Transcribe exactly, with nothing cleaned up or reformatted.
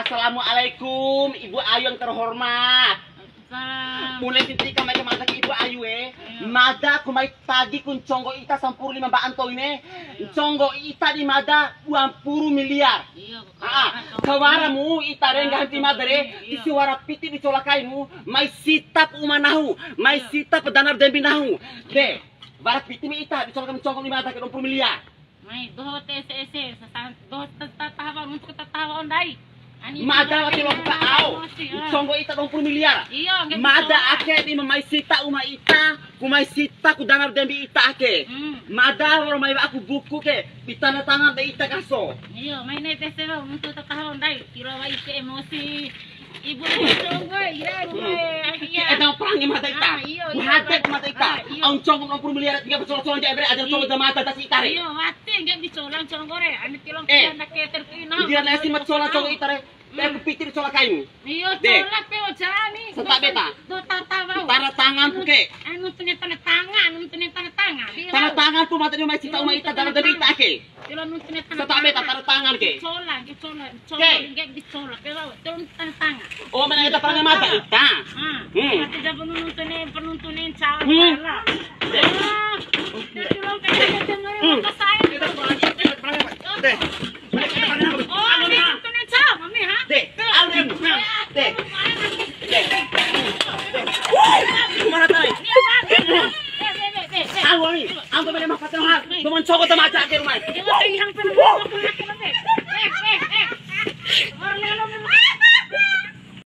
Assalamualaikum, Ibu Ayu yang terhormat. Salam. Bune santika mai ke mada ke Ibu Ayu e. Iya. Mada ku mai tagi ku nconggo ita sampuru lima mba'an to'i ne. Iya. Nconggo ita di mada dua puluh miliar. Iya, ah, kawara mu ita re, nggahi mada re, iya, isi wara piti di cola kaimu, mai sita pu uma nahu, mai, iya, sita pu dana dembi nahu. De, wara piti mu ita di cola kaimu nconggo di mada ke dua puluh miliar. Mai, doho te ese ese, sasan, doho ta-, ta-, tahawa, untuk ta tahawa ndai. Ani mada wati loa ka au. Emosi, ah. Nconggo ita dua puluh miliar. Iya, nggahi mada cola. Ake di ma mai sita uma ita, ku mai sita ku dana dembi ita ake. Hmm. Mada wa'ura mai wa'a ku buku ke, di tanda tangan de ita kaso. Iya, mai nai pese lo, untuk ta tahawa ndai. Kira wai ke emosi. Ibu lagi nconggo, iya, iya. Eh, tau perang mata ita. Ah, iya, iya. Muhatet mata ita. Ah, iya. Au nconggo dua puluh miliar, tiga belas cola-cola, dia beri ajar coba mata tas ita re. Iya, wati, dia dicola nconggo re. Ani tilong, eh, anak keter ke ina. Dia nasi mat cola-cola ita re. Pe ku piti di cola kaimu. Iyo, de. Cola pe o jani. Santa beta. Do tata wau. Tanda tangan pu ke. Anu tune tanda tangan, anu tune tanda tangan. Tanda tangan pu mata dia mai sita uma ita dana dembi ita ake. Santa beta tanda tangan ke. Cola, ke cola, cola, ke di cola, pe wau, tanda tangan. Oh, mana ita tanda mata ita. Ah. Hmm. Mata jago nuntune, penuntune, cola. Hmm. De. Ah. Dia bilang kayak gitu, dengerin kata saya. De. Oh, ini nuntune, cola, mami, ha? De. Au de. De. De. Mana tadi? Au ni, au to mene mafat no ha. Teman coko tama aja ke rumah.